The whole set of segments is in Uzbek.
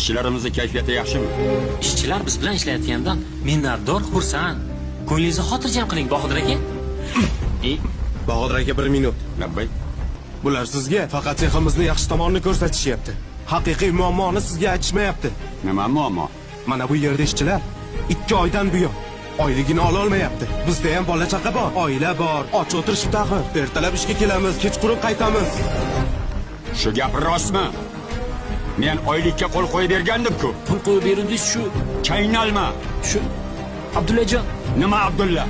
Ishchilarimizni kayfiyati yaxshimi? Ishchilar biz bilan ishlayotganidan minnatdor, xursand. Ko'nglingizni xotirjam qiling, Bahodir aka. E, Bahodir aka, bir minut. Labbay. Bular sizga faqat seximizni yaxshi tomonini ko'rsatishyapti. Haqiqiy muammoni sizga aytishmayapti. Nima muammo? Mana bu yerda ishchilar 2 oydan buyon oyligini ololmayapti. Bizda ham bola chaqa bor, oila bor. Och o'tirishibdi axir. Ertalab ishga kelamiz, kechqurun qaytamiz. Shu gap rostmi? Men oylikka qo'l qo'yib bergandim-ku. Pul qo'yib berindingiz shu, Chaynalma. shu Abdullajon, Nima Abdulla?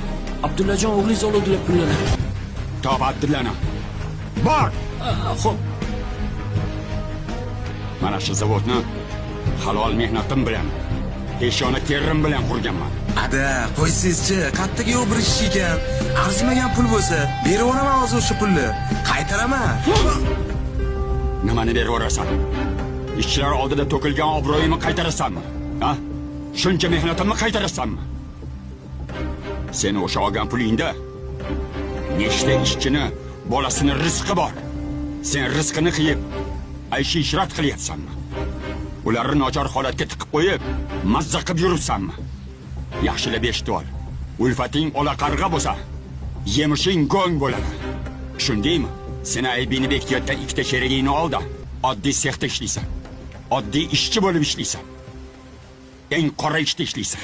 Abdullajon o'g'lingiz oladilar pulini. Top Abdullani. Bor! Xo'p, Mana shu zavodni halol mehnatim bilan, peshona terim bilan qurganman. Ada, qo'ysangizchi, qayerga yo'q bir ish ekan. Arzimagan pul bo'lsa, berib yuboraman hozir o'sha pulni. Qaytaraman. Nimani berib yuborasan? Ishchilar oldida to'kilgan obro'yimni qaytarasanmi? Ha? Shuncha mehnatimni qaytarasanmi? Seni o'sha olgan pulingda nechta ishchini bolasini rizqi bor. Sen rizqini qiyib, ayshi ishrat qilyapsanmi? Ularni nochor holatga tiqib qo'yib, mazza qilib yuribsanmi? Yaxshilab eshitib ol. Ulfating ola qarg'a bo'lsa, yemishing go'ng bo'ladi. Tushundingmi? Seni aybingni bekitayotgan ikkita sherigingni oldi. Oddiy sexda ishlaysan. Oddiy ishchi bo'lib ishlaysan. Eng qora ishda ishlaysan.